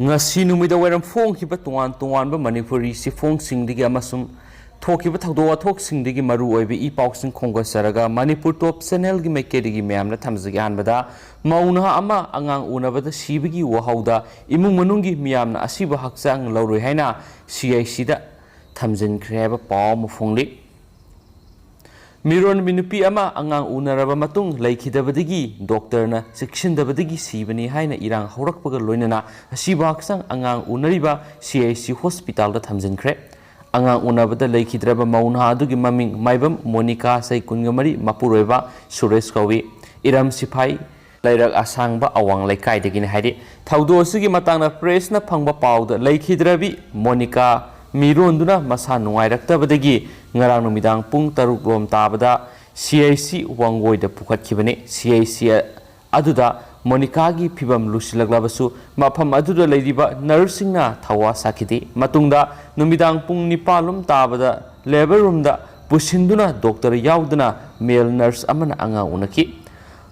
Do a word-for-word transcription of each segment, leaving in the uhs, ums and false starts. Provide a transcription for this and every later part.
ꯉꯁꯤ ꯅꯨꯃꯤꯗꯥꯡ ꯋꯥꯏꯔꯝ ꯐꯣꯡꯈꯤꯕ ꯇꯣꯉꯥꯟ ꯇꯣꯉꯥꯟꯕ ꯃꯅꯤꯄꯨꯔꯤ ꯆꯦꯐꯣꯡꯁꯤꯡꯗꯒꯤ ꯑꯃꯁꯨꯡ ꯊꯣꯛꯈꯤꯕ ꯊꯧꯗꯣꯛ ꯋꯥꯊꯣꯛꯁꯤꯡꯗꯒꯤ ꯃꯔꯨꯑꯣꯏꯕ ꯏ ꯄꯥꯎꯁꯤꯡ ꯈꯣꯝꯒꯠꯆꯔꯒ, ꯃꯅꯤꯄꯨꯔ ꯇꯣꯞ ꯆꯦꯅꯦꯜꯒꯤ ꯃꯥꯏꯀꯩꯗꯒꯤ ꯃꯌꯥꯝꯗ ꯊꯝꯖꯒꯦ꯫ ꯑꯍꯥꯟꯕꯗ, ꯃꯧ ꯅꯍꯥ ꯑꯃ ꯑꯉꯥꯡ ꯎꯅꯕꯗ ꯁꯤꯕꯒꯤ ꯋꯥꯍꯧꯗ ꯏꯃꯨꯡ ꯃꯅꯨꯡꯒꯤ ꯃꯤꯌꯥꯝꯅ ꯑꯁꯤꯕ ꯍꯛꯆꯥꯡ ꯂꯧꯔꯣꯏ ꯍꯥꯏꯅ ꯁꯤ ꯑꯥꯏ ꯁꯤꯗ ꯊꯝꯖꯤꯟꯈ꯭ꯔꯦ ꯍꯥꯏꯕ ꯄꯥꯎ ꯑꯃ ꯐꯣꯡꯂꯤ꯫ ꯃꯤꯔꯣꯟꯕꯤ ꯅꯨꯄꯤ ꯑꯃ ꯑꯉꯥꯡ ꯎꯅꯔꯕ ꯃꯇꯨꯡ ꯂꯩꯈꯤꯗꯕꯗꯒꯤ ꯗꯣꯛꯇꯔꯅ ꯆꯦꯛꯁꯤꯟꯗꯕꯗꯒꯤ ꯁꯤꯕꯅꯤ ꯍꯥꯏꯅ ꯏꯔꯥꯡ ꯍꯧꯔꯛꯄꯒ ꯂꯣꯏꯅꯅ ꯑꯁꯤꯕ ꯍꯛꯆꯥꯡ ꯑꯉꯥꯡ ꯎꯅꯔꯤꯕ ꯁꯤ ꯑꯥꯏ ꯁꯤ ꯍꯣꯁꯄꯤꯇꯥꯜꯗ ꯊꯝꯖꯤꯟꯈ꯭ꯔꯦ꯫ ꯑꯉꯥꯡ ꯎꯅꯕꯗ ꯂꯩꯈꯤꯗ꯭ꯔꯕ ꯃꯧ ꯅꯍꯥ ꯑꯗꯨꯒꯤ ꯃꯃꯤꯡ ꯃꯥꯏꯕꯝ ꯃꯣꯅꯤꯀꯥ, ꯆꯍꯤ ꯀꯨꯟꯒ ꯃꯔꯤ, ꯃꯄꯨꯔꯣꯏꯕ ꯁꯨꯔꯦꯁ ꯀꯧꯏ꯫ ꯏꯔꯝ ꯁꯤꯐꯥꯏ ꯂꯩꯔꯛ ꯑꯁꯥꯡꯕ ꯑꯋꯥꯡ ꯂꯩꯀꯥꯏꯗꯒꯤꯅꯤ ꯍꯥꯏꯔꯤ꯫ ꯊꯧꯗꯣꯛ ꯑꯁꯤꯒꯤ ꯃꯇꯥꯡꯗ ꯄ꯭ꯔꯦꯁꯅ ꯐꯪꯕ ꯄꯥꯎꯗ, ꯂꯩꯈꯤꯗ꯭ꯔꯕꯤ ꯃꯣꯅꯤꯀꯥ ꯃꯤꯔꯣꯟꯗꯨꯅ ꯃꯁꯥ ꯅꯨꯡꯉꯥꯏꯔꯛꯇꯕꯗꯒꯤ ꯉꯔꯥꯡ ꯅꯨꯃꯤꯗꯥꯡ ꯄꯨꯡ ꯇꯔꯨꯛ ꯔꯣꯝ ꯇꯥꯕꯗ C I C ꯋꯥꯡꯒꯣꯏꯗ ꯄꯨꯈꯠꯈꯤꯕꯅꯤ꯫ C I C ꯑꯗꯨꯗ ꯃꯣꯅꯤꯀꯥꯒꯤ ꯐꯤꯕꯝ ꯂꯨꯁꯤꯜꯂꯛꯂꯕꯁꯨ, ꯃꯐꯝ ꯑꯗꯨꯗ ꯂꯩꯔꯤꯕ ꯅꯔꯁꯁꯤꯡꯅ ꯊꯧꯋꯥ ꯁꯥꯈꯤꯗꯦ꯫ ꯃꯇꯨꯡꯗ ꯅꯨꯃꯤꯗꯥꯡ ꯄꯨꯡ ꯅꯤꯄꯥꯟ ꯂꯣꯝ ꯇꯥꯕꯗ ꯂꯦꯕꯔ ꯔꯨꯝꯗ ꯄꯨꯁꯤꯟꯗꯨꯅ ꯗꯣꯛꯇꯔ ꯌꯥꯎꯗꯅ ꯃꯦꯜ ꯅꯔꯁ ꯑꯃꯅ ꯑꯉꯥꯡ ꯎꯅꯈꯤ꯫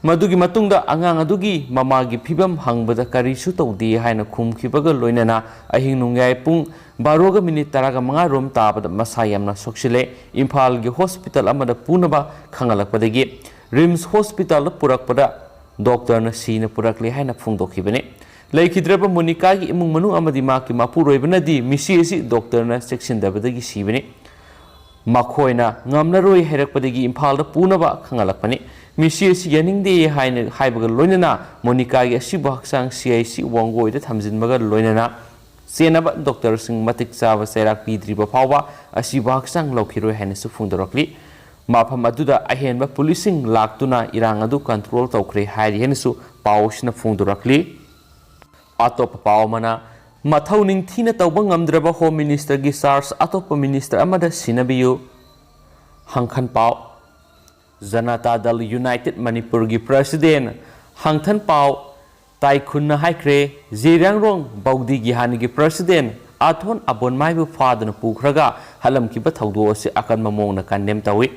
ꯃꯗꯨꯒꯤ ꯃꯇꯨꯡꯗ ꯑꯉꯥꯡ ꯑꯗꯨꯒꯤ ꯃꯃꯥꯒꯤ ꯐꯤꯕꯝ ꯍꯪꯕꯗ ꯀꯔꯤꯁꯨ ꯇꯧꯗꯦ ꯍꯥꯏꯅ ꯈꯨꯝꯈꯤꯕꯒ ꯂꯣꯏꯅꯅ ꯑꯍꯤꯡ ꯅꯣꯡꯌꯥꯏ ꯄꯨꯡ ꯕꯥꯔꯣꯒ ꯃꯤꯅꯤꯠ ꯇꯔꯥꯒ ꯃꯉꯥ ꯔꯣꯝ ꯇꯥꯕꯗ ꯃꯁꯥ ꯌꯥꯝꯅ ꯁꯣꯛꯆꯤꯜꯂꯦ꯫ ꯏꯝꯐꯥꯜꯒꯤ ꯍꯣꯁꯄꯤꯇꯥꯜ ꯑꯃꯗ ꯄꯨꯅꯕ ꯈꯪꯍꯜꯂꯛꯄꯗꯒꯤ ꯔꯤꯝꯁ ꯍꯣꯁꯄꯤꯇꯥꯜꯗ ꯄꯨꯔꯛꯄꯗ ꯗꯣꯛꯇꯔꯅ ꯁꯤꯅ ꯄꯨꯔꯛꯂꯦ ꯍꯥꯏꯅ ꯐꯣꯡꯗꯣꯛꯈꯤꯕꯅꯤ꯫ ꯂꯩꯈꯤꯗ꯭ꯔꯕ ꯃꯣꯅꯤꯀꯥꯒꯤ ꯏꯃꯨꯡ ꯃꯅꯨꯡ ꯑꯃꯗꯤ ꯃꯍꯥꯛꯀꯤ ꯃꯄꯨꯔꯣꯏꯕꯅꯗꯤ ꯃꯤꯁꯤ ꯑꯁꯤ ꯗꯣꯛꯇꯔꯅ ꯆꯦꯛꯁꯤꯟꯗꯕꯗꯒꯤ ꯁꯤꯕꯅꯤ, ꯃꯈꯣꯏꯅ ꯉꯝꯂꯔꯣꯏ ꯍꯥꯏꯔꯛꯄꯗꯒꯤ ꯏꯝꯐꯥꯜꯗ ꯄꯨꯅꯕ ꯈꯪꯍꯜꯂꯛꯄꯅꯤ꯫ ꯃꯤꯁꯤ ꯑꯁꯤ ꯌꯥꯅꯤꯡꯗꯦ ꯍꯥꯏꯅ ꯍꯥꯏꯕꯒ ꯂꯣꯏꯅꯅ ꯃꯣꯅꯤꯀꯥꯒꯤ ꯑꯁꯤꯕ ꯍꯛꯆꯥꯡ ꯁꯤ ꯑꯥꯏ ꯁꯤ ꯋꯥꯡꯒꯣꯏꯗ ꯊꯝꯖꯤꯟꯕꯒ ꯂꯣꯏꯅꯅ ꯆꯦꯟꯅꯕ ꯗꯣꯛꯇꯔꯁꯤꯡ ꯃꯇꯤꯛ ꯆꯥꯕ ꯆꯩꯔꯥꯛ ꯄꯤꯗ꯭ꯔꯤꯕ ꯐꯥꯎꯕ ꯑꯁꯤꯕ ꯍꯛꯆꯥꯡ ꯂꯧꯈꯤꯔꯣꯏ ꯍꯥꯏꯅꯁꯨ ꯐꯣꯡꯗꯣꯔꯛꯂꯤ꯫ ꯃꯐꯝ ꯑꯗꯨꯗ ꯑꯍꯦꯟꯕ ꯄꯨꯂꯤꯁꯁꯤꯡ ꯂꯥꯛꯇꯨꯅ ꯏꯔꯥꯡ ꯑꯗꯨ ꯀꯟꯇ꯭ꯔꯣꯜ ꯇꯧꯈ꯭ꯔꯦ ꯍꯥꯏꯔꯤ ꯍꯥꯏꯅꯁꯨ ꯄꯥꯎ ꯑꯁꯤꯅ ꯐꯣꯡꯗꯣꯔꯛꯂꯤ꯫ ꯑꯇꯣꯞꯄ ꯄꯥꯎ ꯑꯃꯅ, ꯃꯊꯧ ꯅꯤꯡꯊꯤꯅ ꯇꯧꯕ ꯉꯝꯗ꯭ꯔꯕ ꯍꯣꯝ ꯃꯤꯅꯤꯁꯇꯔꯒꯤ ꯆꯥꯔꯖ ꯑꯇꯣꯞꯄ ꯃꯤꯅꯤꯁꯇꯔ ꯑꯃꯗ ꯁꯤꯟꯅꯕꯤꯌꯨ꯫ ꯍꯪꯈꯟ ꯄꯥꯎ꯫ ꯖꯅꯇꯥ ꯗꯜ ꯌꯨꯅꯥꯏꯇꯦꯗ ꯃꯅꯤꯄꯨꯔꯒꯤ ꯄ꯭ꯔꯁꯤꯗꯦꯟ ꯍꯪꯊꯟ ꯄꯥꯎ ꯇꯥꯏꯈꯨꯟꯅ ꯍꯥꯏꯈ꯭ꯔꯦ, ꯖꯤꯔꯤꯌꯥꯡꯔꯣꯡ ꯕꯧꯗꯤꯒꯤ ꯍꯥꯟꯅꯒꯤ ꯄ꯭ꯔꯁꯤꯗꯦꯟ ꯑꯊꯣꯟ ꯑꯕꯣꯟꯃꯥꯏꯕꯨ ꯐꯥꯗꯨꯅ ꯄꯨꯈ꯭ꯔꯒ ꯍꯠꯂꯝꯈꯤꯕ ꯊꯧꯗꯣꯛ ꯑꯁꯤ ꯑꯀꯟꯕ ꯃꯑꯣꯡꯗ ꯀꯟꯗꯦꯝ ꯇꯧꯏ꯫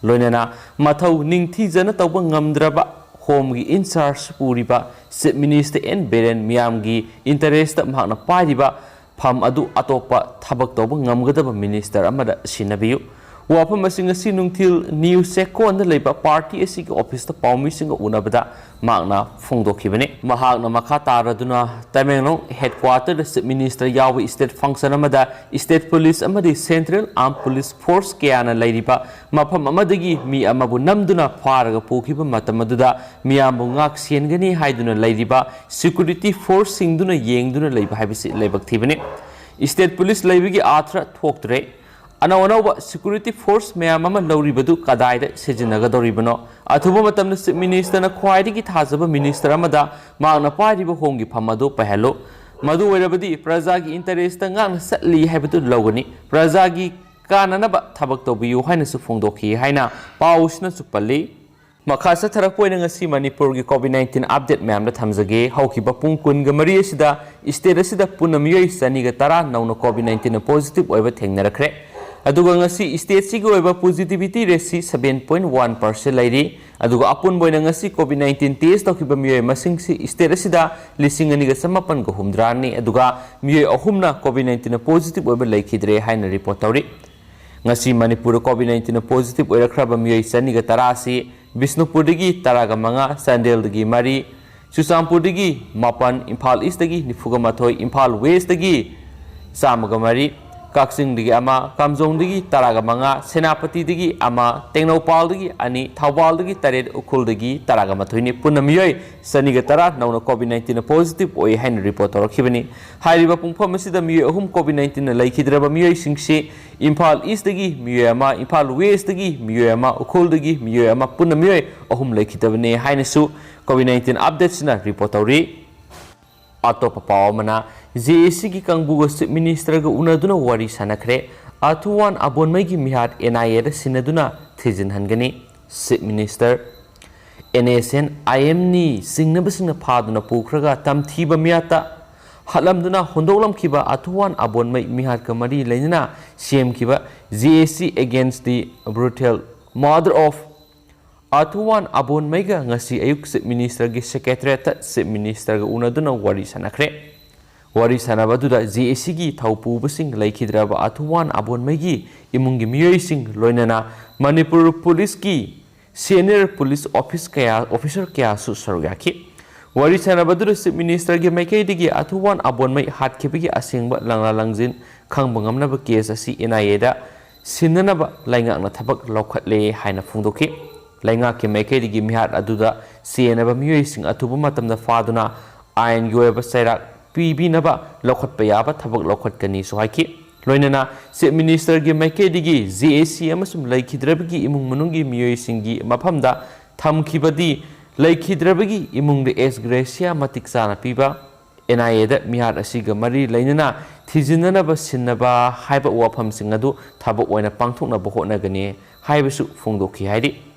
ꯂꯣꯏꯅꯅ ꯃꯊꯧ ꯅꯤꯡꯊꯤꯖꯅ ꯇꯧꯕ ꯉꯝꯗ꯭ꯔꯕ ꯍꯣꯝꯒꯤ ꯏꯟꯆꯥꯔꯖ ꯄꯨꯔꯤꯕ ꯆꯤꯐ ꯃꯤꯅꯤꯁꯇꯔ ꯑꯦꯟ ꯕꯤꯔꯦꯟ ꯃꯤꯌꯥꯝꯒꯤ ꯏꯟꯇꯔꯦꯁꯇ ꯃꯍꯥꯛꯅ ꯄꯥꯏꯔꯤꯕ ꯐꯝ ꯑꯗꯨ ꯑꯇꯣꯞꯄ ꯊꯕꯛ ꯇꯧꯕ ꯉꯝꯒꯗꯕ ꯃꯤꯅꯤꯁꯇꯔ ꯑꯃꯗ ꯁꯤꯟꯅꯕꯤꯌꯨ꯫ ꯋꯥꯐꯝ ꯑꯁꯤ ꯉꯁꯤ ꯅꯨꯡꯊꯤꯜ ꯅ꯭ꯌꯨ ꯆꯦꯛꯀꯣꯟꯗ ꯂꯩꯕ ꯄꯥꯔꯇꯤ ꯑꯁꯤꯒꯤ ꯑꯣꯐꯤꯁꯇ ꯄꯥꯎꯃꯤꯁꯤꯡꯒ ꯎꯅꯕꯗ ꯃꯍꯥꯛꯅ ꯐꯣꯡꯗꯣꯛꯈꯤꯕꯅꯤ꯫ ꯃꯍꯥꯛꯅ ꯃꯈꯥ ꯇꯥꯔꯗꯨꯅ ꯇꯃꯦꯡꯂꯣꯡ ꯍꯦꯗꯀ꯭ꯋꯥꯇꯔꯗ ꯆꯤꯐ ꯃꯤꯅꯤꯁꯇꯔ ꯌꯥꯎꯕ ꯁ꯭ꯇꯦꯠ ꯐꯪꯁꯟ ꯑꯃꯗ ꯁ꯭ꯇꯦꯠ ꯄꯨꯂꯤꯁ ꯑꯃꯗꯤ ꯁꯦꯟꯇ꯭ꯔꯦꯜ ꯑꯥꯔꯝ ꯄꯨꯂꯤꯁ ꯐꯣꯔꯁ ꯀꯌꯥꯅ ꯂꯩꯔꯤꯕ ꯃꯐꯝ ꯑꯃꯗꯒꯤ ꯃꯤ ꯑꯃꯕꯨ ꯅꯝꯗꯨꯅ ꯐꯥꯔꯒ ꯄꯨꯈꯤꯕ ꯃꯇꯝ ꯑꯗꯨꯗ ꯃꯤꯌꯥꯝꯕꯨ ꯉꯥꯛ ꯁꯦꯟꯒꯅꯤ ꯍꯥꯏꯗꯨꯅ ꯂꯩꯔꯤꯕ ꯁꯦꯀ꯭ꯌꯨꯔꯤꯇꯤ ꯐꯣꯔꯁꯁꯤꯡꯗꯨꯅ ꯌꯦꯡꯗꯨꯅ ꯂꯩꯕ ꯍꯥꯏꯕꯁꯤ ꯂꯥꯏꯕꯛ ꯊꯤꯕꯅꯤ꯫ ꯁ꯭ꯇꯦꯠ ꯄꯨꯂꯤꯁ ꯂꯩꯕꯒꯤ ꯑꯥꯔꯊ ꯊꯣꯛꯇ꯭ꯔꯦ꯫ ꯑꯅꯧ ꯑꯅꯧꯕ ꯁꯦꯀ꯭ꯌꯨꯔꯤꯇꯤ ꯐꯣꯔꯁ ꯃꯌꯥꯝ ꯑꯃ ꯂꯧꯔꯤꯕꯗꯨ ꯀꯗꯥꯏꯗ ꯁꯤꯖꯤꯟꯅꯒꯗꯧꯔꯤꯕꯅꯣ? ꯑꯊꯨꯕ ꯃꯇꯝꯗ ꯆꯤꯐ ꯃꯤꯅꯤꯁꯇꯔꯅ ꯈ꯭ꯋꯥꯏꯗꯒꯤ ꯊꯥꯖꯕ ꯃꯤꯅꯤꯁꯇꯔ ꯑꯃꯗ ꯃꯍꯥꯛꯅ ꯄꯥꯏꯔꯤꯕ ꯍꯣꯝꯒꯤ ꯐꯝ ꯑꯗꯨ ꯄꯥꯏꯍꯜꯂꯨ꯫ ꯃꯗꯨ ꯑꯣꯏꯔꯕꯗꯤ ꯄ꯭ꯔꯖꯥꯒꯤ ꯏꯟꯇꯔꯦꯁꯇ ꯉꯥꯛꯅ ꯆꯠꯂꯤ ꯍꯥꯏꯕꯗꯨ ꯂꯧꯒꯅꯤ꯫ ꯄ꯭ꯔꯖꯥꯒꯤ ꯀꯥꯟꯅꯅꯕ ꯊꯕꯛ ꯇꯧꯕꯤꯌꯨ ꯍꯥꯏꯅꯁꯨ ꯐꯣꯡꯗꯣꯛꯈꯤ ꯍꯥꯏꯅ ꯄꯥꯎꯁꯤꯅꯁꯨ ꯄꯜꯂꯤ꯫ ꯃꯈꯥ ꯆꯠꯊꯔꯛꯄ ꯑꯣꯏꯅ ꯉꯁꯤ ꯃꯅꯤꯄꯨꯔꯒꯤ ꯀꯣꯚꯤꯗ ꯅꯥꯏꯟꯇꯤꯟ ꯑꯞꯗꯦꯠ ꯃꯌꯥꯝꯗ ꯊꯝꯖꯒꯦ꯫ ꯍꯧꯈꯤꯕ ꯄꯨꯡ ꯀꯨꯟꯒ ꯃꯔꯤ ꯑꯁꯤꯗ ꯁ꯭ꯇꯦꯠ ꯑꯁꯤꯗ ꯄꯨꯟꯅ ꯃꯤꯑꯣꯏ ꯆꯅꯤꯒ ꯇꯔꯥ ꯅꯧꯅ ꯀꯣꯚꯤꯗ ꯅꯥꯏꯟꯇꯤꯟꯅ ꯄꯣꯖꯤꯇꯤꯚ ꯑꯣꯏꯕ ꯊꯦꯡꯅꯔꯛꯈ꯭ꯔꯦ꯫ ꯑꯗꯨꯒ ꯉꯁꯤ ꯁ꯭ꯇꯦꯠꯁꯤꯒꯤ ꯑꯣꯏꯕ ꯄꯣꯖꯤꯇꯤꯚꯤꯇꯤ ꯔꯦꯠꯁꯤ ꯁꯚꯦꯟ ꯄꯣꯏꯟ ꯋꯥꯟ ꯄꯥꯔꯁꯦꯟ ꯂꯩꯔꯤ꯫ ꯑꯗꯨꯒ ꯑꯄꯨꯟꯕ ꯑꯣꯏꯅ ꯉꯁꯤ ꯀꯣꯚꯤꯗ ꯅꯥꯏꯟꯇꯤꯟ ꯇꯦꯁ ꯇꯧꯈꯤꯕ ꯃꯤꯑꯣꯏ ꯃꯁꯤꯡꯁꯤ ꯁ꯭ꯇꯦꯠ ꯑꯁꯤꯗ ꯂꯤꯁꯤꯡ ꯑꯅꯤꯒ ꯆꯃꯥꯄꯟꯒ ꯍꯨꯝꯗ꯭ꯔꯥꯅꯤ꯫ ꯑꯗꯨꯒ ꯃꯤꯑꯣꯏ ꯑꯍꯨꯝꯅ ꯀꯣꯚꯤꯗ ꯅꯥꯏꯟꯇꯤꯟꯅ ꯄꯣꯖꯤꯇꯤꯚ ꯑꯣꯏꯕ ꯂꯩꯈꯤꯗ꯭ꯔꯦ ꯍꯥꯏꯅ ꯔꯤꯄꯣꯔꯠ ꯇꯧꯔꯤ꯫ ꯉꯁꯤ ꯃꯅꯤꯄꯨꯔꯗ ꯀꯣꯚꯤꯗ ꯅꯥꯏꯟꯇꯤꯟꯅ ꯄꯣꯖꯤꯇꯤꯚ ꯑꯣꯏꯔꯛꯈ꯭ꯔꯕ ꯃꯤꯑꯣꯏ ꯆꯅꯤꯒ ꯇꯔꯥ ꯑꯁꯤ ꯕꯤꯁꯅꯨꯄꯨꯔꯗꯒꯤ ꯇꯔꯥꯒ ꯃꯉꯥ, ꯆꯥꯟꯗꯦꯜꯗꯒꯤ ꯃꯔꯤ, ꯆꯨꯔꯆꯥꯟꯄꯨꯔꯗꯒꯤ ꯃꯥꯄꯟ, ꯏꯝꯐꯥꯜ ꯏꯁꯇꯒꯤ ꯅꯤꯐꯨꯒ ꯃꯥꯊꯣꯏ, ꯏꯝꯐꯥꯜ ꯋꯦꯁꯇꯒꯤ ꯆꯥꯝꯃꯒ ꯃꯔꯤ, ꯀꯛꯆꯤꯡꯗꯒꯤ ꯑꯃ, ꯀꯥꯝꯖꯣꯡꯗꯒꯤ ꯇꯔꯥꯒ ꯃꯉꯥ, ꯁꯦꯅꯥꯄꯇꯤꯗꯒꯤ ꯑꯃ, ꯇꯦꯡꯅꯧꯄꯥꯜꯗꯒꯤ ꯑꯅꯤ, ꯊꯧꯕꯥꯜꯗꯒꯤ ꯇꯔꯦꯠ, ꯎꯈ꯭ꯔꯨꯜꯗꯒꯤ ꯇꯔꯥꯒ ꯃꯥꯊꯣꯏꯅꯤ꯫ ꯄꯨꯟꯅ ꯃꯤꯑꯣꯏ ꯆꯅꯤꯒ ꯇꯔꯥ ꯅꯧꯅ ꯀꯣꯚꯤꯗ ꯅꯥꯏꯟꯇꯤꯟꯅ ꯄꯣꯖꯤꯇꯤꯚ ꯑꯣꯏ ꯍꯥꯏꯅ ꯔꯤꯄꯣꯔꯠ ꯇꯧꯔꯛꯈꯤꯕꯅꯤ꯫ ꯍꯥꯏꯔꯤꯕ ꯄꯨꯡꯐꯝ ꯑꯁꯤꯗ ꯃꯤꯑꯣꯏ ꯑꯍꯨꯝ ꯀꯣꯚꯤꯗ ꯅꯥꯏꯟꯇꯤꯟꯅ ꯂꯩꯈꯤꯗ꯭ꯔꯕ ꯃꯤꯑꯣꯏꯁꯤꯡꯁꯤ ꯏꯝꯐꯥꯜ ꯏꯁꯇꯒꯤ ꯃꯤꯑꯣꯏ ꯑꯃ, ꯏꯝꯐꯥꯜ ꯋꯦꯁꯇꯒꯤ ꯃꯤꯑꯣꯏ ꯑꯃ, ꯎꯈ꯭ꯔꯨꯜꯗꯒꯤ ꯃꯤꯑꯣꯏ ꯑꯃ, ꯄꯨꯟꯅ ꯃꯤꯑꯣꯏ ꯑꯍꯨꯝ ꯂꯩꯈꯤꯗꯕꯅꯤ ꯍꯥꯏꯅꯁꯨ ꯀꯣꯚꯤꯗ ꯅꯥꯏꯟꯇꯤꯟ ꯑꯞꯗꯦꯠꯁꯤꯅ ꯔꯤꯄꯣꯔꯠ ꯇꯧꯔꯤ꯫ ꯑꯇꯣꯞꯄ ꯄꯥꯎ ꯑꯃꯅ, ꯖꯦ ꯑꯦ ꯁꯤꯒꯤ ꯀꯥꯡꯕꯨꯒ ꯆꯤꯐ ꯃꯤꯅꯤꯁꯇꯔꯒ ꯎꯅꯗꯨꯅ ꯋꯥꯔꯤ ꯁꯥꯟꯅꯈ꯭ꯔꯦ꯫ ꯑꯊꯨꯋꯥꯟ ꯑꯕꯣꯟꯃꯩꯒꯤ ꯃꯤꯍꯥꯠ ꯑꯦꯟ ꯑꯥꯏ ꯑꯦꯗ ꯁꯤꯟꯅꯗꯨꯅ ꯊꯤꯖꯤꯟꯍꯟꯒꯅꯤ꯫ Chief minister, N S N I ꯑꯦꯝꯅꯤ ꯆꯤꯡꯅꯕꯁꯤꯡꯅ ꯐꯥꯗꯨꯅ ꯄꯨꯈ꯭ꯔꯒ ꯇꯝꯊꯤꯕ ꯃꯤꯌꯥꯠꯇ ꯍꯥꯠꯂꯝꯗꯨꯅ ꯍꯨꯟꯗꯣꯛꯂꯝꯈꯤꯕ ꯑꯊꯨꯋꯥꯟ ꯑꯕꯣꯟꯃꯩ ꯃꯤꯍꯥꯠꯀ ꯃꯔꯤ ꯂꯩꯅꯅ ꯁꯦꯝꯈꯤꯕ J A C Against the Brutal Murder of ꯑꯥꯊꯨꯋꯥꯟ ꯑꯕꯣꯟꯃꯩꯒ ꯉꯁꯤ ꯑꯌꯨꯛ Chief Ministerꯒꯤ Secretariatꯇ Chief Ministerꯒ ꯎꯅꯗꯨꯅ ꯋꯥꯔꯤ ꯁꯥꯟꯅꯈ꯭ꯔꯦ꯫ ꯋꯥꯔꯤ ꯁꯥꯟꯅꯕ ꯑꯗꯨꯗ JACꯒꯤ ꯊꯧꯄꯨꯕꯁꯤꯡ ꯂꯩꯈꯤꯗ꯭ꯔꯕ ꯑꯥꯊꯨꯋꯥꯟ ꯑꯕꯣꯟꯃꯩꯒꯤ ꯏꯃꯨꯡꯒꯤ ꯃꯤꯑꯣꯏꯁꯤꯡ, ꯂꯣꯏꯅꯅ ꯃꯅꯤꯄꯨꯔ ꯄꯨꯂꯤꯁꯀꯤ senior police office ꯀꯌꯥ, officer ꯀꯌꯥꯁꯨ ꯁꯔꯨꯛ ꯌꯥꯈꯤ꯫ ꯋꯥꯔꯤ ꯁꯥꯟꯅꯕ ꯑꯗꯨꯗ Chief Ministerꯒꯤ ꯃꯥꯏꯀꯩꯗꯒꯤ ꯑꯥꯊꯨꯋꯥꯟ ꯑꯕꯣꯟꯃꯩ ꯍꯥꯠꯈꯤꯕꯒꯤ ꯑꯁꯦꯡꯕ ꯂꯪꯂꯥ ꯂꯪꯖꯤꯟ ꯈꯪꯕ ꯉꯝꯅꯕ case ꯑꯁꯤ NIAꯗ ꯁꯤꯟꯅꯅꯕ ꯂꯩꯉꯥꯛꯅ ꯊꯕꯛ ꯂꯧꯈꯠꯂꯦ ꯍꯥꯏꯅ ꯐꯣꯡꯗꯣꯛꯈꯤ꯫ ꯂꯩꯉꯥꯛꯀꯤ ꯃꯥꯏꯀꯩꯗꯒꯤ ꯃꯤꯍꯥꯠ ꯑꯗꯨꯗ ꯆꯦꯟꯅꯕ ꯃꯤꯑꯣꯏꯁꯤꯡ ꯑꯊꯨꯕ ꯃꯇꯝꯗ ꯐꯥꯗꯨꯅ ꯑꯥꯏꯟꯒꯤ ꯑꯣꯏꯕ ꯆꯩꯔꯥꯛ ꯄꯤꯕꯤꯅꯕ ꯂꯧꯈꯠꯄ ꯌꯥꯕ ꯊꯕꯛ ꯂꯧꯈꯠꯀꯅꯤꯁꯨ ꯍꯥꯏꯈꯤ꯫ ꯂꯣꯏꯅꯅ Chief Ministerꯒꯤ ꯃꯥꯏꯀꯩꯗꯒꯤ JAC ꯑꯃꯁꯨꯡ ꯂꯩꯈꯤꯗ꯭ꯔꯕꯒꯤ ꯏꯃꯨꯡ ꯃꯅꯨꯡꯒꯤ ꯃꯤꯑꯣꯏꯁꯤꯡꯒꯤ ꯃꯐꯝꯗ ꯊꯝꯈꯤꯕꯗꯤ ꯂꯩꯈꯤꯗ꯭ꯔꯕꯒꯤ ꯏꯃꯨꯡꯗ ex gratia ꯃꯇꯤꯛ ꯆꯥꯅ ꯄꯤꯕ, NIAꯗ ꯃꯤꯍꯥꯠ ꯑꯁꯤꯒ ꯃꯔꯤ ꯂꯩꯅꯅ ꯊꯤꯖꯤꯟꯅꯅꯕ ꯁꯤꯟꯅꯕ ꯍꯥꯏꯕ ꯋꯥꯐꯝꯁꯤꯡ ꯑꯗꯨ ꯊꯕꯛ ꯑꯣꯏꯅ ꯄꯥꯡꯊꯣꯛꯅꯕ ꯍꯣꯠꯅꯒꯅꯤ ꯍꯥꯏꯕꯁꯨ ꯐꯣꯡꯗꯣꯛꯈꯤ ꯍꯥꯏꯔꯤ꯫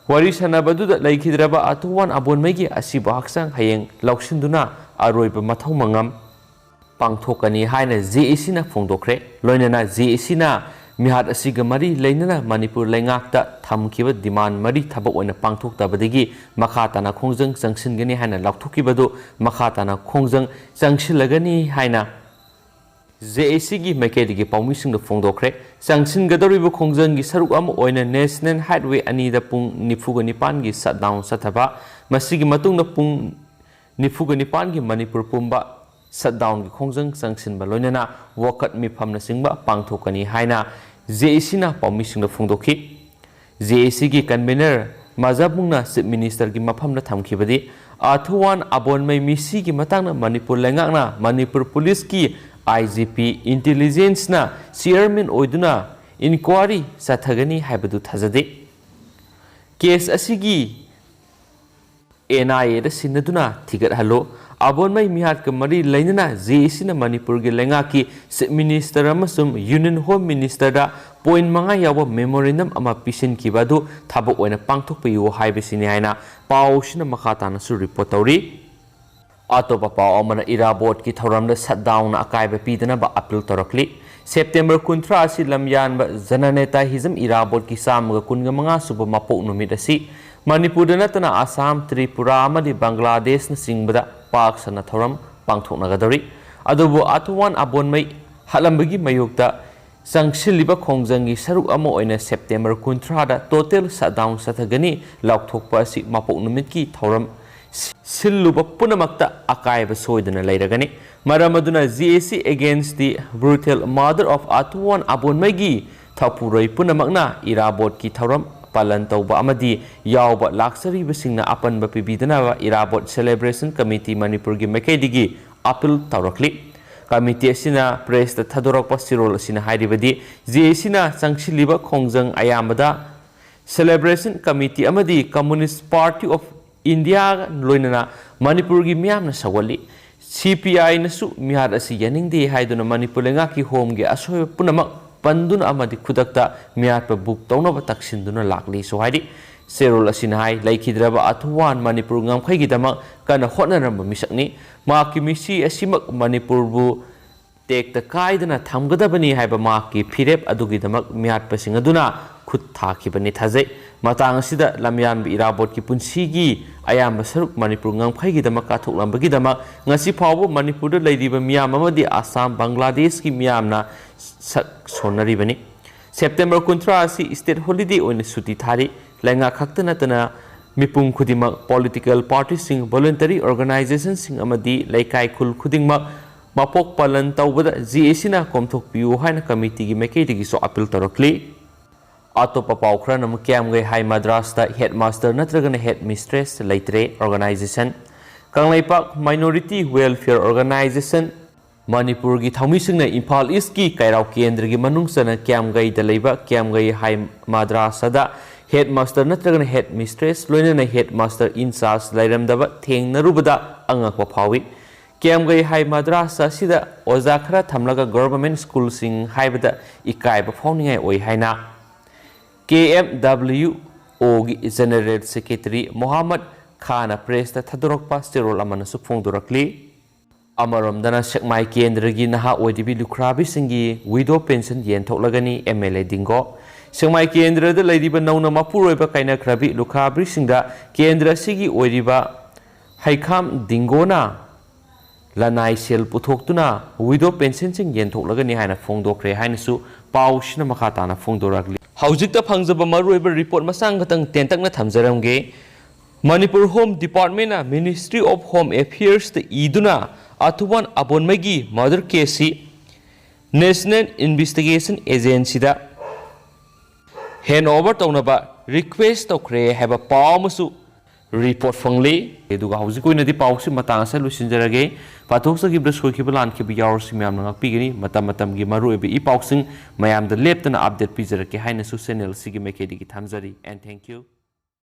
ꯋꯥꯔꯤ ꯁꯥꯟꯅꯕꯗꯨꯗ ꯂꯩꯈꯤꯗ꯭ꯔꯕ ꯑꯥꯊꯨꯋꯥꯟ ꯑꯕꯣꯟꯃꯩꯒꯤ ꯑꯁꯤꯕ ꯍꯛꯆꯥꯡ ꯍꯌꯦꯡ ꯂꯧꯁꯤꯟꯗꯨꯅ ꯑꯔꯣꯏꯕ ꯃꯊꯧ ꯃꯉꯝ ꯄꯥꯡꯊꯣꯛꯀꯅꯤ ꯍꯥꯏꯅ JACꯅ ꯐꯣꯡꯗꯣꯛꯈ꯭ꯔꯦ꯫ ꯂꯣꯏꯅꯅ JACꯅ ꯃꯤꯍꯥꯠ ꯑꯁꯤꯒ ꯃꯔꯤ ꯂꯩꯅꯅ ꯃꯅꯤꯄꯨꯔ ꯂꯩꯉꯥꯛꯇ ꯊꯝꯈꯤꯕ demand ꯃꯔꯤ ꯊꯕꯛ ꯑꯣꯏꯅ ꯄꯥꯡꯊꯣꯛꯇꯕꯗꯒꯤ ꯃꯈꯥ ꯇꯥꯅ ꯈꯣꯡꯖꯪ ꯆꯪꯁꯤꯟꯒꯅꯤ ꯍꯥꯏꯅ ꯂꯥꯎꯊꯣꯛꯈꯤꯕꯗꯨ ꯃꯈꯥ ꯇꯥꯅ ꯈꯣꯡꯖꯪ ꯆꯪꯁꯤꯜꯂꯒꯅꯤ ꯍꯥꯏꯅ JACꯒꯤ ꯃꯥꯏꯀꯩꯗꯒꯤ ꯄꯥꯎꯃꯤꯁꯤꯡꯗ ꯐꯣꯡꯗꯣꯛꯈ꯭ꯔꯦ꯫ ꯆꯪꯁꯤꯟꯒꯗꯧꯔꯤꯕ ꯈꯣꯡꯖꯪꯒꯤ ꯁꯔꯨꯛ ꯑꯃ ꯑꯣꯏꯅ National Highway ꯑꯅꯤꯗ ꯄꯨꯡ ꯅꯤꯐꯨꯒ ꯅꯤꯄꯥꯟꯒꯤ shutdown ꯆꯠꯊꯕ, ꯃꯁꯤꯒꯤ ꯃꯇꯨꯡꯗ ꯄꯨꯡ ꯅꯤꯐꯨꯒ ꯅꯤꯄꯥꯟꯒꯤ ꯃꯅꯤꯄꯨꯔ ꯄꯨꯝꯕ shutdownꯒꯤ ꯈꯣꯡꯖꯪ ꯆꯪꯁꯤꯟꯕ, ꯂꯣꯏꯅꯅ ꯋꯥꯀꯠ ꯃꯤꯐꯝꯅꯆꯤꯡꯕ ꯄꯥꯡꯊꯣꯛꯀꯅꯤ ꯍꯥꯏꯅ JACꯅ ꯄꯥꯎꯃꯤꯁꯤꯡꯗ ꯐꯣꯡꯗꯣꯛꯈꯤ꯫ JACꯒꯤ convener ꯃꯖꯥꯕꯨꯡꯅ Chief Ministerꯒꯤ ꯃꯐꯝꯗ ꯊꯝꯈꯤꯕꯗꯤ, ꯑꯥꯊꯨꯋꯥꯟ ꯑꯕꯣꯟꯃꯩ ꯃꯤꯁꯤꯒꯤ ꯃꯇꯥꯡꯗ ꯃꯅꯤꯄꯨꯔ ꯂꯩꯉꯥꯛꯅ ꯃꯅꯤꯄꯨꯔ ꯄꯨꯂꯤꯁꯀꯤ IGP, intelligenceꯅ chairman ꯑꯣꯏꯗꯨꯅ inquiry ꯆꯠꯊꯒꯅꯤ ꯍꯥꯏꯕꯗꯨ ꯊꯥꯖꯗꯦ꯫ Case ꯑꯁꯤꯒꯤ NIAꯗ ꯁꯤꯟꯅꯗꯨꯅ ꯊꯤꯒꯠꯍꯜꯂꯨ꯫ ꯑꯕꯣꯟꯃꯩ ꯃꯤꯍꯥꯠꯀ ꯃꯔꯤ ꯂꯩꯅꯅ JACꯅ ꯃꯅꯤꯄꯨꯔꯒꯤ ꯂꯩꯉꯥꯛꯀꯤ Chief Minister ꯑꯃꯁꯨꯡ Union Home Ministerꯗ point ꯃꯉꯥ ꯌꯥꯎꯕ memorandum ꯑꯃ ꯄꯤꯁꯤꯟꯈꯤꯕ ꯑꯗꯨ ꯊꯕꯛ ꯑꯣꯏꯅ ꯄꯥꯡꯊꯣꯛꯄꯤꯌꯨ ꯍꯥꯏꯕꯁꯤꯅꯤ ꯍꯥꯏꯅ ꯄꯥꯎꯁꯤꯅ ꯃꯈꯥ ꯇꯥꯅꯁꯨ report ꯇꯧꯔꯤ꯫ ꯑꯇꯣꯞꯄ ꯄꯥꯎ ꯑꯃꯅ ꯏꯔꯥꯕꯣꯠꯀꯤ ꯊꯧꯔꯝꯗ shutdownꯅ ꯑꯀꯥꯏꯕ ꯄꯤꯗꯅꯕ appeal ꯇꯧꯔꯛꯂꯤ꯫ ꯁꯦꯞꯇꯦꯝꯕꯔ ꯀꯨꯟꯊ꯭ꯔꯥ ꯑꯁꯤ ꯂꯝꯌꯥꯟꯕ ꯖꯅꯅꯦꯇꯥꯍꯤꯖꯝ ꯏꯔꯥꯕꯣꯠꯀꯤ ꯆꯥꯝꯃꯒ ꯀꯨꯟꯒ ꯃꯉꯥ ꯁꯨꯕ ꯃꯄꯣꯛ ꯅꯨꯃꯤꯠ ꯑꯁꯤ ꯃꯅꯤꯄꯨꯔꯗ ꯅꯠꯇꯅ ꯑꯁꯥꯝ, ꯇ꯭ꯔꯤꯄꯨꯔꯥ ꯑꯃꯗꯤ ꯕꯪꯒ꯭ꯂꯥꯗꯦꯁꯅꯆꯤꯡꯕꯗ ꯄꯥꯛ ꯁꯟꯅ ꯊꯧꯔꯝ ꯄꯥꯡꯊꯣꯛꯅꯒꯗꯧꯔꯤ꯫ ꯑꯗꯨꯕꯨ ꯑꯥꯊꯨꯋꯥꯟ ꯑꯕꯣꯟꯃꯩ ꯍꯥꯠꯂꯝꯕꯒꯤ ꯃꯥꯌꯣꯛꯇ ꯆꯪꯁꯤꯜꯂꯤꯕ ꯈꯣꯡꯖꯪꯒꯤ ꯁꯔꯨꯛ ꯑꯃ ꯑꯣꯏꯅ ꯁꯦꯞꯇꯦꯝꯕꯔ ꯀꯨꯟꯊ꯭ꯔꯥꯗ total shutdown ꯆꯠꯊꯒꯅꯤ꯫ ꯂꯥꯎꯊꯣꯛꯄ ꯑꯁꯤ ꯃꯄꯣꯛ ꯅꯨꯃꯤꯠꯀꯤ ꯊꯧꯔꯝ ꯁꯤꯜꯂꯨꯕ ꯄꯨꯝꯅꯃꯛꯇ ꯑꯀꯥꯏꯕ ꯁꯣꯏꯗꯅ ꯂꯩꯔꯒꯅꯤ꯫ ꯃꯔꯝ ꯑꯗꯨꯅ G A C against the brutal murder of ꯑꯥꯊꯨꯋꯥꯟ ꯑꯕꯣꯟꯃꯩꯒꯤ ꯊꯧꯄꯨꯔꯣꯏ ꯄꯨꯝꯅꯃꯛꯅ ꯏꯔꯥꯕꯣꯠꯀꯤ ꯊꯧꯔꯝ ꯄꯥꯂꯟ ꯇꯧꯕ ꯑꯃꯗꯤ ꯌꯥꯎꯕ ꯂꯥꯛꯆꯔꯤꯕꯁꯤꯡꯅ ꯑꯄꯟꯕ ꯄꯤꯕꯤꯗꯅꯕ ꯏꯔꯥꯕꯣꯠ Celebration Committee ꯃꯅꯤꯄꯨꯔꯒꯤ ꯃꯥꯏꯀꯩꯗꯒꯤ ꯑꯥꯄꯤꯜ ꯇꯧꯔꯛꯂꯤ꯫ ꯀꯃꯤꯇꯤ ꯑꯁꯤꯅ ꯄ꯭ꯔꯦꯁꯇ ꯊꯥꯗꯣꯔꯛꯄ ꯆꯦꯔꯣꯜ ꯑꯁꯤꯅ ꯍꯥꯏꯔꯤꯕꯗꯤ, G A Cꯅ ꯆꯪꯁꯤꯜꯂꯤꯕ ꯈꯣꯡꯖꯪ ꯑꯌꯥꯝꯕꯗ Celebration Committee ꯑꯃꯗꯤ Communist Party of India ꯂꯣꯏꯅꯅ ꯃꯅꯤꯄꯨꯔꯒꯤ ꯃꯤꯌꯥꯝꯅ ꯁꯧꯒꯠꯂꯤ꯫ C P I ꯅꯁꯨ ꯃꯤꯍꯥꯠ ꯑꯁꯤ ꯌꯥꯅꯤꯡꯗꯦ ꯍꯥꯏꯗꯨꯅ ꯃꯅꯤꯄꯨꯔ ꯂꯩꯉꯥꯛꯀꯤ ꯍꯣꯝꯒꯤ ꯑꯁꯣꯏꯕ ꯄꯨꯝꯅꯃꯛ ꯄꯟꯗꯨꯅ ꯑꯃꯗꯤ ꯈꯨꯗꯛꯇ ꯃꯤꯍꯥꯠꯄ book ꯇꯧꯅꯕ ꯇꯛꯁꯤꯟꯗꯨꯅ ꯂꯥꯛꯂꯤꯁꯨ ꯍꯥꯏꯔꯤ꯫ ꯆꯦꯔꯣꯜ ꯑꯁꯤꯅ ꯍꯥꯏ, ꯂꯩꯈꯤꯗ꯭ꯔꯕ ꯑꯥꯊꯨꯋꯥꯟ ꯃꯅꯤꯄꯨꯔ ꯉꯝꯈꯩꯒꯤꯗꯃꯛ ꯀꯟꯅ ꯍꯣꯠꯅꯔꯝꯕ ꯃꯤꯁꯛꯅꯤ꯫ ꯃꯍꯥꯛꯀꯤ ꯃꯤꯠꯁꯤ ꯑꯁꯤꯃꯛ ꯃꯅꯤꯄꯨꯔꯕꯨ ꯇꯦꯛꯇ ꯀꯥꯏꯗꯅ ꯊꯝꯒꯗꯕꯅꯤ ꯍꯥꯏꯕ ꯃꯍꯥꯛꯀꯤ ꯐꯤꯔꯦꯞ ꯑꯗꯨꯒꯤꯗꯃꯛ ꯃꯤꯍꯥꯠꯄꯁꯤꯡ ꯑꯗꯨꯅ ꯈꯨꯠ ꯊꯥꯈꯤꯕꯅꯤ ꯊꯥꯖꯩ꯫ ꯃꯇꯥꯡ ꯑꯁꯤꯗ ꯂꯝꯌꯥꯟꯕ ꯏꯔꯥꯕꯣꯠꯀꯤ ꯄꯨꯟꯁꯤꯒꯤ ꯑꯌꯥꯝꯕ ꯁꯔꯨꯛ ꯃꯅꯤꯄꯨꯔ ꯉꯝꯈꯩꯒꯤꯗꯃꯛ ꯀꯠꯊꯣꯛꯂꯝꯕꯒꯤꯗꯃꯛ ꯉꯁꯤ ꯐꯥꯎꯕ ꯃꯅꯤꯄꯨꯔꯗ ꯂꯩꯔꯤꯕ ꯃꯤꯌꯥꯝ ꯑꯃꯗꯤ ꯑꯁꯥꯝ, ꯕꯪꯒ꯭ꯂꯥꯗꯦꯁꯀꯤ ꯃꯤꯌꯥꯝꯅ ꯁꯛ ꯁꯣꯟꯅꯔꯤꯕꯅꯤ꯫ ꯁꯦꯞꯇꯦꯝꯕꯔ ꯀꯨꯟꯊ꯭ꯔꯥ ꯑꯁꯤ state holiday ꯑꯣꯏꯅ ꯁꯨꯇꯤ ꯊꯥꯔꯤ꯫ ꯂꯩꯉꯥꯛ ꯈꯛꯇ ꯅꯠꯇꯅ ꯃꯤꯄꯨꯝ ꯈꯨꯗꯤꯡꯃꯛ, political partyꯁꯤꯡ, voluntary organizationꯁꯤꯡ ꯑꯃꯗꯤ ꯂꯩꯀꯥꯏ ꯈꯨꯜ ꯈꯨꯗꯤꯡꯃꯛ ꯃꯄꯣꯛ ꯄꯥꯂꯟ ꯇꯧꯕꯗ G A Cꯅ ꯀꯣꯝꯊꯣꯛꯄꯤꯌꯨ ꯍꯥꯏꯅ ꯀꯃꯤꯇꯤꯒꯤ ꯃꯥꯏꯀꯩꯗꯒꯤꯁꯨ ꯑꯥꯄꯤꯜ ꯇꯧꯔꯛꯂꯤ꯫ ꯑꯇꯣꯞꯄ ꯄꯥꯎ ꯈꯔꯅ ꯑꯃꯨꯛ ꯀ꯭ꯌꯥꯝꯒꯩ ꯍꯥꯏ ꯃꯗ꯭ꯔꯥꯁꯇ headmaster ꯅꯠꯇ꯭ꯔꯒꯅ headmistress ꯂꯩꯇ꯭ꯔꯦ꯫ Organization Kangleipak Minority Welfare Organization ꯃꯅꯤꯄꯨꯔꯒꯤ ꯊꯧꯃꯤꯁꯤꯡꯅ ꯏꯝꯐꯥꯜ ꯏꯁꯀꯤ ꯀꯩꯔꯥꯎ ꯀꯦꯟꯗ꯭ꯔꯒꯤ ꯃꯅꯨꯡ ꯆꯟꯅ ꯀ꯭ꯌꯥꯝꯒꯩꯗ ꯂꯩꯕ ꯀ꯭ꯌꯥꯝꯒꯩ ꯍꯥꯏ ꯃꯗ꯭ꯔꯥꯁꯥꯗ headmaster ꯅꯠꯇ꯭ꯔꯒꯅ headmistress ꯂꯣꯏꯅꯅ headmaster in charge ꯂꯩꯔꯝꯗꯕ ꯊꯦꯡꯅꯔꯨꯕꯗ ꯑꯉꯛꯄ ꯐꯥꯎꯏ꯫ ꯀ꯭ꯌꯥꯝꯒꯩ ꯍꯥꯏ ꯃꯗ꯭ꯔꯥꯁꯥ ꯑꯁꯤꯗ ꯑꯣꯖꯥ ꯈꯔ ꯊꯝꯂꯒ government schoolꯁꯤꯡ ꯍꯥꯏꯕꯗ ꯏꯀꯥꯏꯕ ꯐꯥꯎꯅꯤꯡꯉꯥꯏ ꯑꯣꯏ ꯍꯥꯏꯅ K M W Oꯒꯤ General Secretary Mohammad ꯈꯥꯟꯅ ꯄ꯭ꯔꯦꯁꯇ ꯊꯥꯗꯣꯔꯛꯄ ꯆꯦꯔꯣꯜ ꯑꯃꯅꯁꯨ ꯐꯣꯡꯗꯣꯔꯛꯂꯤ꯫ ꯑꯃꯔꯣꯝꯗꯅ ꯁꯦꯛꯃꯥꯏ ꯀꯦꯟꯗ꯭ꯔꯒꯤ ꯅꯍꯥ ꯑꯣꯏꯔꯤꯕꯤ ꯂꯨꯈ꯭ꯔꯥꯕꯤꯁꯤꯡꯒꯤ widow pension ꯌꯦꯟꯊꯣꯛꯂꯒꯅꯤ ꯑꯦꯝ ꯑꯦꯜ ꯑꯦ ꯗꯤꯡꯒꯣ꯫ ꯁꯦꯛꯃꯥꯏ ꯀꯦꯟꯗ꯭ꯔꯗ ꯂꯩꯔꯤꯕ ꯅꯧꯅ ꯃꯄꯨꯔꯣꯏꯕ ꯀꯥꯏꯅꯈ꯭ꯔꯕꯤ ꯂꯨꯈ꯭ꯔꯥꯕꯤꯁꯤꯡꯗ ꯀꯦꯟꯗ꯭ꯔ ꯑꯁꯤꯒꯤ ꯑꯣꯏꯔꯤꯕ ꯍꯩꯈꯥꯝ ꯗꯤꯡꯒꯣꯅ ꯂꯅꯥꯏ ꯁꯦꯜ ꯄꯨꯊꯣꯛꯇꯨꯅ widow pensionꯁꯤꯡ ꯌꯦꯟꯊꯣꯛꯂꯒꯅꯤ ꯍꯥꯏꯅ ꯐꯣꯡꯗꯣꯛꯈ꯭ꯔꯦ ꯍꯥꯏꯅꯁꯨ ꯄꯥꯎꯁꯤꯅ ꯃꯈꯥ ꯇꯥꯅ ꯐꯣꯡꯗꯣꯔꯛꯂꯤ꯫ ꯍꯧꯖꯤꯛꯇ ꯐꯪꯖꯕ ꯃꯔꯨꯑꯣꯏꯕ report ꯃꯆꯥ ꯈꯛꯇꯪ ꯇꯦꯟꯇꯛꯅ ꯊꯝꯖꯔꯝꯒꯦ꯫ Manipur Home Departmentꯅ Ministry of Home Affairsꯇ ꯏꯗꯨꯅ ꯑꯊꯨꯕꯟ ꯑꯕꯣꯟꯃꯩꯒꯤ murder caseꯁꯤ National Investigation Agencyꯗ hand over ꯇꯧꯅꯕ request ꯇꯧꯈ꯭ꯔꯦ ꯍꯥꯏꯕ ꯄꯥꯎ ꯑꯃꯁꯨ report ꯐꯪꯂꯤ꯫ ꯑꯗꯨꯒ ꯍꯧꯖꯤꯛ ꯑꯣꯏꯅꯗꯤ ꯄꯥꯎꯁꯤ ꯃꯇꯥꯡ ꯑꯁꯤꯗ ꯂꯣꯏꯁꯤꯟꯖꯔꯒꯦ꯫ ꯄꯥꯊꯣꯛꯆꯈꯤꯕꯗ ꯁꯣꯏꯈꯤꯕ ꯂꯥꯟꯈꯤꯕ ꯌꯥꯎꯔꯁꯨ ꯃꯌꯥꯝꯅ ꯉꯥꯛꯄꯤꯒꯅꯤ꯫ ꯃꯇꯝ ꯃꯇꯝꯒꯤ ꯃꯔꯨꯑꯣꯏꯕ ꯏ ꯄꯥꯎꯁꯤꯡ ꯃꯌꯥꯝꯗ ꯂꯦꯞꯇꯅ update ꯄꯤꯖꯔꯛꯀꯦ ꯍꯥꯏꯅꯁꯨ channel ꯑꯁꯤꯒꯤ ꯃꯥꯏꯀꯩꯗꯒꯤ ꯊꯝꯖꯔꯤ꯫ And thank you.